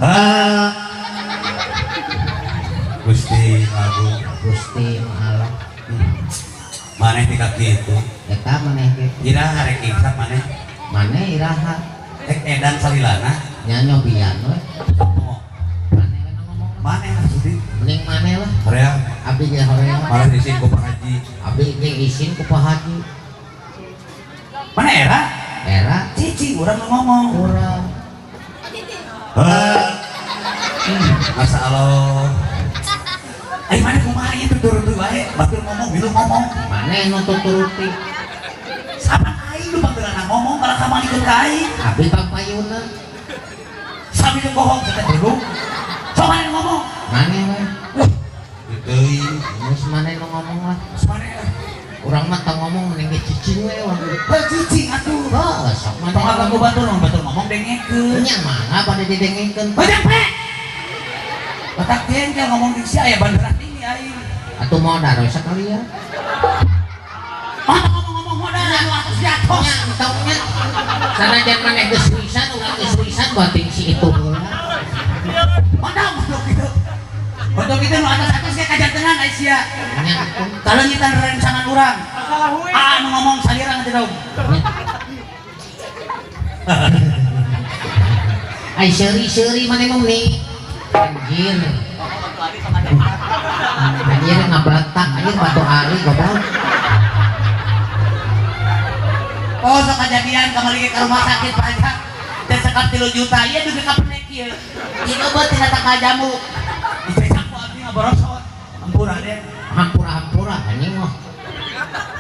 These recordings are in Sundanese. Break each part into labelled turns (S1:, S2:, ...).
S1: Ah. Gusti Agung.
S2: Gusti Allah.
S1: Maneh di kaki itu.
S2: Eta maneh ge.
S1: Iraha rek insap maneh.
S2: Maneh iraha.
S1: Rek edan salilana.
S2: Nya nyobian we. Maneh we nu ngomong.
S1: Maneh lah sudi.
S2: Mending maneh lah.
S1: Hoream.
S2: Abdi ge hoream.
S1: Malah isin ku Pak Haji.
S2: Abdi ge isin ku Pak Haji.
S1: Mana era?
S2: Era.
S1: Cicing urang nu ngomong.
S2: Urang.
S1: Heh. Masa Allah. Ai maneh kumaha ieu tutur wae, batur ngomong milu ngomong.
S2: Maneh nu tuturuti.
S1: Saban aing nu panggeulana ngomong malah ka maneh ikut ka aing.
S2: Abdi pangpayuna.
S1: Sami jeung bohong teh dulu. Sok maneh ngomong.
S2: Maneh we.
S1: Wah, teuing.
S2: Geus maneh nu ngomong lah.
S1: Geus maneh lah.
S2: Urang mah tong ngomong mending ge cicing we urang.
S1: Heuh cicing atuh.
S2: Heuh, sok maneh.
S1: Tong agak ku batur, batur ngomong dengekeun.
S2: Nya mangga bade didengekeun.
S1: Bajang pe. Batak jengkel ngomong di sia aya bandara tinggi aing.
S2: Atuh modar we sakalian.
S1: Mana ngomong-ngomong modal anu atos di atos.
S2: Nya entong nya. Sanajan maneh geus wisan urang geus wisan bating si itu heula.
S1: Modal goblok kitu. Goblok kitu nu atas-atas ge kajantenan ai sia.
S2: Nya entong.
S1: Kalengitan rencangan urang. Ah nu ngomong salirang teh dong.
S2: Ai seuri-seuri maneh mah nih. Anjir. Anjir ngabletak anjir batu ari goblok.
S1: Oh sok kejadian kamari ke rumah sakit pajak. Dan sekap 3 juta ieu dugi ka penek ieu. Ieu obat tina tangkal jamu. Dicecak ku abdi ngaborosot. Hampura deh.
S2: Hampura-hampura anjing mah.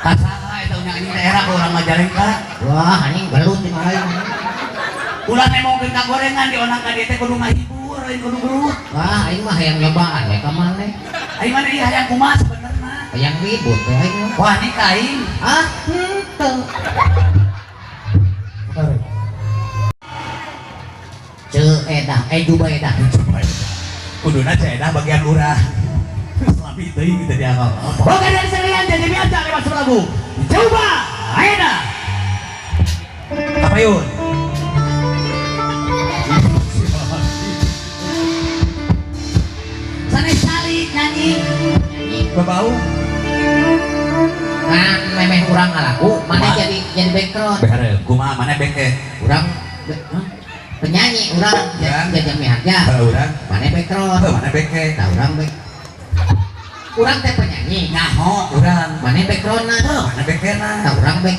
S1: Kasaha eta unya anjing daerah ku urang Majalengka.
S2: Wah anjing gelut jeung aing.
S1: Ulah nemongkeun ka gorengan di onang ka dieu teh kudu ngahibur lain kudu gelut.
S2: Wah aing mah hayang nyobaan we ka maneh.
S1: Aing mah ieu hayang kumaha sebenarna?
S2: Hayang ribut we aing mah.
S1: Wah ni ka aing.
S2: Ah henteu. Ceu edah, Jubaedah.
S1: Kuduna ceu edah bagian urang. Selami teuing kitu dianggo. Oke dari sekalian jadi biasa lewat sebuah lagu. Coba Aida. Kapayun. Sanes cari nyanyi.
S2: Nyanyi.
S1: Babau.
S2: Kan memeh urang ngalagu, maneh jadi background.
S1: Beres, kumaha maneh back teh?
S2: Urang penyanyi urang jadi miharja.
S1: Heeh urang.
S2: Maneh background.
S1: Heuh maneh back teh.
S2: Tah urang back. Urang teh penyanyi.
S1: Nyaho urang.
S2: Maneh backgroundna.
S1: Heuh maneh backna.
S2: Tah urang back.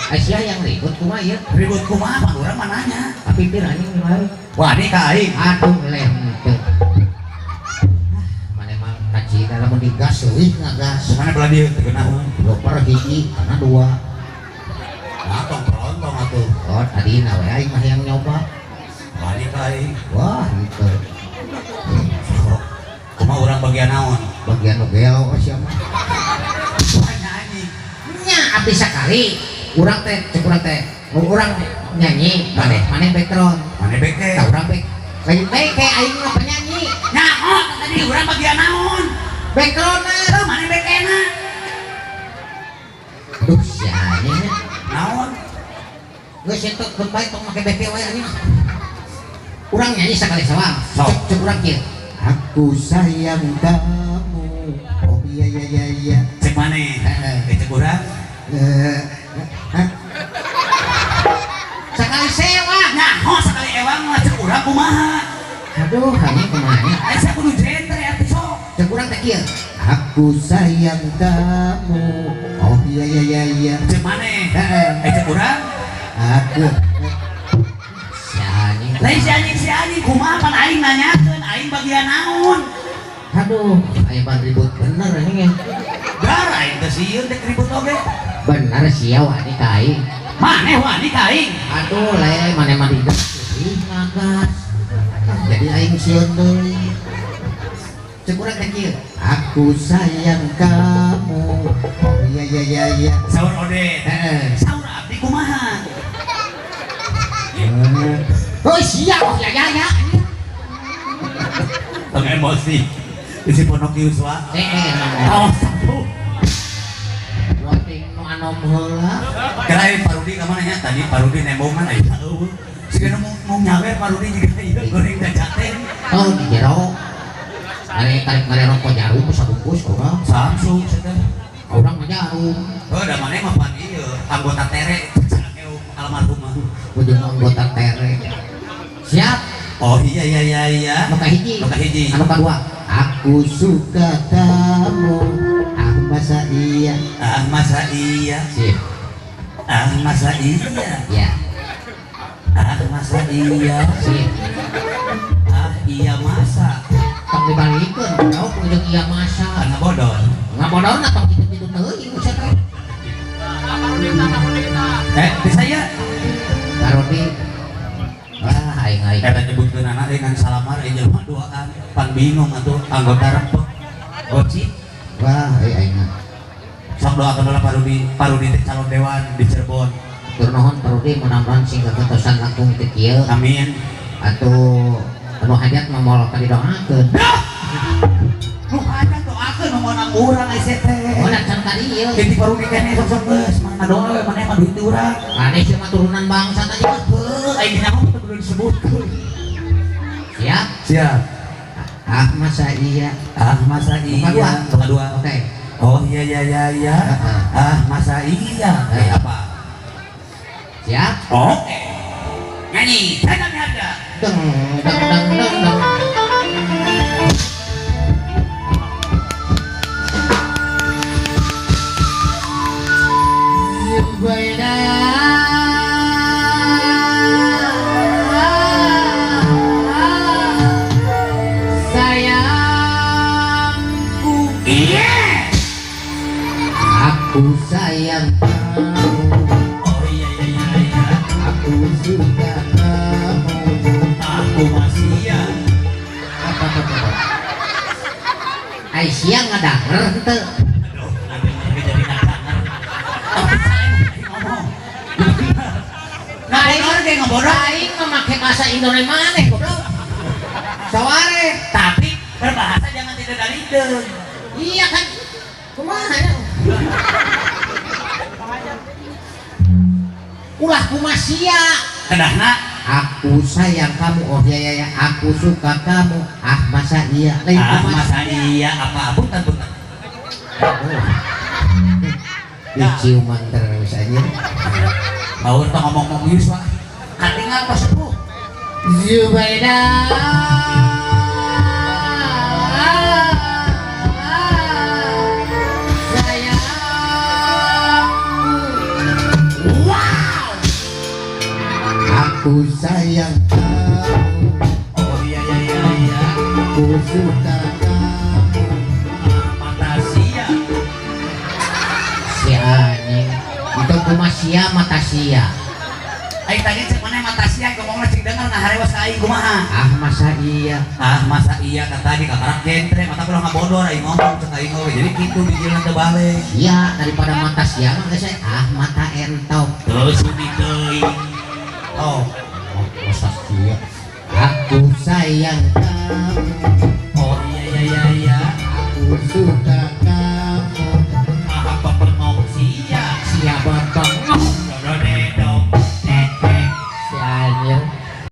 S2: Aisyah yang ribut kumaha ieu?
S1: Ribut kumaha mah urang mah nanya.
S2: Tapi pir anjing kumaha?
S1: Wah ni ka aing.
S2: Aduh leh teu. Maneh mah kacida lamun digas leuwih ngagas.
S1: Mana belah dieu teu geunah.
S2: Loper hiji kana dua.
S1: Nah tong pelontong atuh.
S2: Oh tadi na we aing mah yang nyoba.
S1: Wah ni ka aing.
S2: Wah gitu.
S1: Kumaha urang bagian naon?
S2: Bagian nu gelo sia mah.
S1: Wah nyanyi.
S2: Nya abdi sakali. Urang teh cek urang teh urang nyanyi maneh maneh background.
S1: Maneh back teh.
S2: Tah urang back. Lain back kayak aing mah penyanyi.
S1: Nyaho tadi urang bagian naon?
S2: Backgroundna.
S1: Heuh maneh backna.
S2: Aduh sia anjing.
S1: Naon?
S2: Geus eta keun bae tong make back we anjing. Urang nyanyi sakali sawang. Cek urang kieu. Aku sayang kamu. Oh iya iya iya iya.
S1: Cek maneh.
S2: Heeh.
S1: Cek urang.
S2: Sekali sewa.
S1: Nyaho sekali ewang mah cek urang kumaha?
S2: Aduh, anjing kumaha nya?
S1: Ai sia kudu genre atuh sok.
S2: Cek urang teh kieu. Aku sayang kamu. Oh iya iya iya iya.
S1: Cek maneh?
S2: Heeh.
S1: Cek urang?
S2: Aku. Si anjing.
S1: Lain si anjing kumaha pan aing nanyakeun aing bagian naon?
S2: Aduh, aya ban ribut bener anjing ya.
S1: Dar aing teh sieun teh ribut oge.
S2: Bener sia wani ka aing.
S1: Maneh wani ka aing.
S2: Aduh le maneh mah digas ih ngagas. Jadi aing sieun deui. Cek urang teh kieu. Aku sayang kamu. Oh iya iya iya iya.
S1: Saur Ode.
S2: Heeh.
S1: Saur abdi kumaha?
S2: Oh siap ya ya ya.
S1: Tong emosi. Isi ponok Yuswa.
S2: Heeh.
S1: Awas satu.
S2: Wating nu anom heula.
S1: Kirain Parudi ka mana nya? Tadi Parudi nembongan aya eueuh. Sigana mau nyawer Pak Rudi juga ieu goreng dan jate.
S2: Oh di jero. Are tarik mare rokok jarum sabungkus urang.
S1: Samsung cenah.
S2: Urang mah jarum.
S1: Heuh da maneh mah pan ieu anggota tere almarhum mah.
S2: Ujung anggota tere. Siap.
S1: Oh iya iya iya iya.
S2: Nu kahiji.
S1: Nu kahiji.
S2: Anu kadua. Aku suka kamu. Ah masa iya.
S1: Ah masa iya.
S2: Sip.
S1: Ah masa iya.
S2: Ya.
S1: Ah masa iya.
S2: Sip.
S1: Ah iya masa.
S2: Tong dibalikeun jauh ujung iya masa.
S1: Karena bodor.
S2: Ngabodorna tong kitu-kitu teuing usah teh.
S1: Bisa ya?
S2: Parodi. Wah, aing aing.
S1: Eta nyebutkeun anak dengan salamar aing jelema duaan. Pan bingung atuh anggota rempek. Goci.
S2: Wah, aing.
S1: Sok doakeun heula Parudi, Parudi teh calon dewan di Cirebon.
S2: Tur nuhun Parudi mudah-mudahan sing kakatosan langkung teu kieu.
S1: Amin.
S2: Atuh anu hajat mah moal ka didoakeun.
S1: Nu hajat doakeun nu meunang urang ai teh.
S2: Mun can ka dieu.
S1: Jadi Parudi keneh sok-sok geus mah ngadoa we maneh mah duit ti urang.
S2: Maneh sia mah turunan bangsa tadi mah.
S1: Heuh, aing nyaho teu perlu disebutkeun.
S2: Siap?
S1: Siap.
S2: Ah masa iya.
S1: Ah masa iya.
S2: Nu kadua. Oke.
S1: Oh iya iya iya iya. Ah masa iya. Apa?
S2: Siap?
S1: Oke. Nyanyi. Saya harga.
S2: Deng deng deng deng deng. Zubaida sayangku.
S1: Iya.
S2: Aku sayang kamu.
S1: Oh iya iya iya iya.
S2: Aku suka kamu.
S1: Aku masih ya.
S2: Apa apa apa. Aisyah ngadenger henteu.
S1: Aduh, ngadenger jadi ngadenger. Tapi saya ngomong. Nah, aing ge ngobodor.
S2: Aing mah make bahasa Indonesia maneh goblok. Saware,
S1: tapi berbahasa jangan tidak dari deung.
S2: Iya kan? Kumaha ya? Ulah kumasia.
S1: Kedahna
S2: aku sayang kamu, oh iya iya iya, aku suka kamu. Ah masa iya. Lain
S1: ah masa iya apa punten punten.
S2: Diciuman terus aja.
S1: Baur tong ngomong-ngomong Yuswa. Katingal tos sepuh.
S2: Zubaida sayangku.
S1: Wow.
S2: Aku sayang kamu.
S1: Oh iya iya iya iya.
S2: Aku suka kamu.
S1: Mata sia.
S2: Si anjing. Itu kumasia mata sia.
S1: Aing tadi cek maneh mata sia ngomongna cing denger ngaharewas ka aing kumaha.
S2: Ah masa iya.
S1: Ah masa iya kata tadi kakarak jentre mata ulah ngabodor aing ngomong cek aing we. Jadi kitu bijilna teu balik.
S2: Iya daripada mata sia mah geus ah mata entok.
S1: Teu sudi teuing.
S2: Oh, masa sia. Aku sayang kamu.